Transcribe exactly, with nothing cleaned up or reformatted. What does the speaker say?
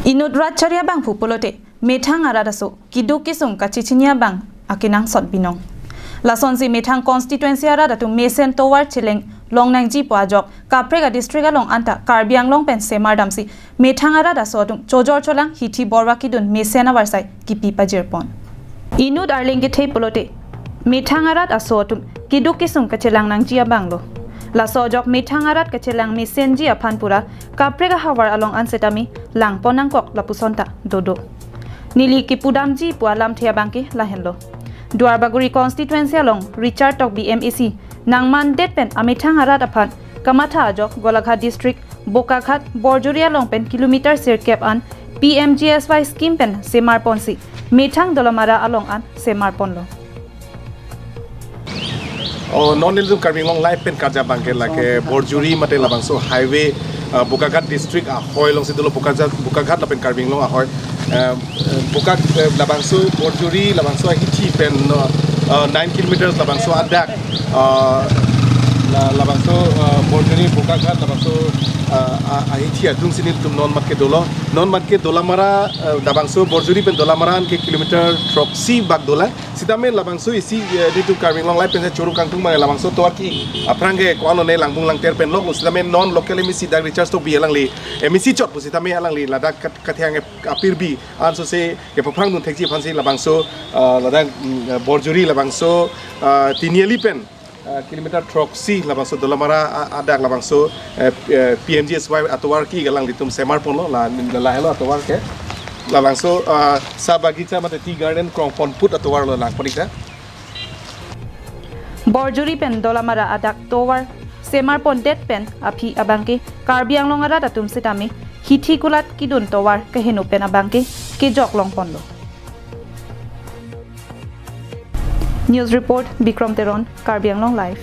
Inut rat chari abangphu pulote methang arat aso kiduk kisung kachechini abang akenangsot binong. Lasonsi methang constituency arat atum mesen tovar cheleng longnangji pu ajok kaprek a district along anta Karbi Anglong pen semar damsi methang arat aso atum chojor cholang hithi borwa kidun mesen avarsai kipi pajirpon. Inut arleng kethe pulote methang arat aso atum kiduk kisung kachelang nangji abanglo. Laso ajok methang arat kachelang mesenji aphan pura kaprek ahavar along an setame langpon nangkok lapuson ta dodo. Neli kipudamji pu alamthe abangke lahenlo. Duarbagori constituency along Richard Tokbi M A C nangmandet pen amethang arat aphan kamatha ajok Golaghat district Bokaghat Borjuri along pen kilometer sirkep an P M G S Y scheme pen semarponsi methang Dolamara along an semarponlo. Oh, non nelitum Karbi Anglong Live pen karja abangke lake Borjuri mate labangso highway, uh, Bokaghat district ahoi alongsi dolo Bokaghat, Bokaghat lapen Karbi Anglong ahoi. Uh, Bokag, uh, labangso Borjuri labangso ahithi pen, uh, uh, nine kilometers labangso adak, uh, la, labangso, uh, Borjuri Bokaghat labangso, uh, a- ahithi adungsi nelitum non matke dolo. Non matke Dolamara, uh, labangso Borjuri pen Dolamara anke kilometer throksi bak dolang. Sitame labangso isi, eh, nelitum Karbi Anglong Live pen choro kangtung abang labangso tovar ke aphrang ke ko-an lone langbung langter pen lok, sitame non local M A C dak Richard Tokbi alangli M A C chot pu sitame alangli ladak kat- kathang apirbi ansose kepaphrang dun thekji aphansi labangso, ah, ladak, mm, Borjuri labangso, ah, Tiniali pen, ah, kilometer throksi labangso Dolamara a- adak labangso, eh, eh, P M G S Y atovar ke alanglitum semarponlo la, la helo atovar ke. Labangso, ah, Sa Bagicha mate Tea Garden krongpon put atovarlo langpon ik ta. Borjuri pen Dolamara adak tovar semarpondet pen aphi abangke Karbi Anglong arat atum setame hithi kulat kidun tovar keheno pen abangke kejok longponlo. News report, Bikrom Teron, Karbi Anglong Live.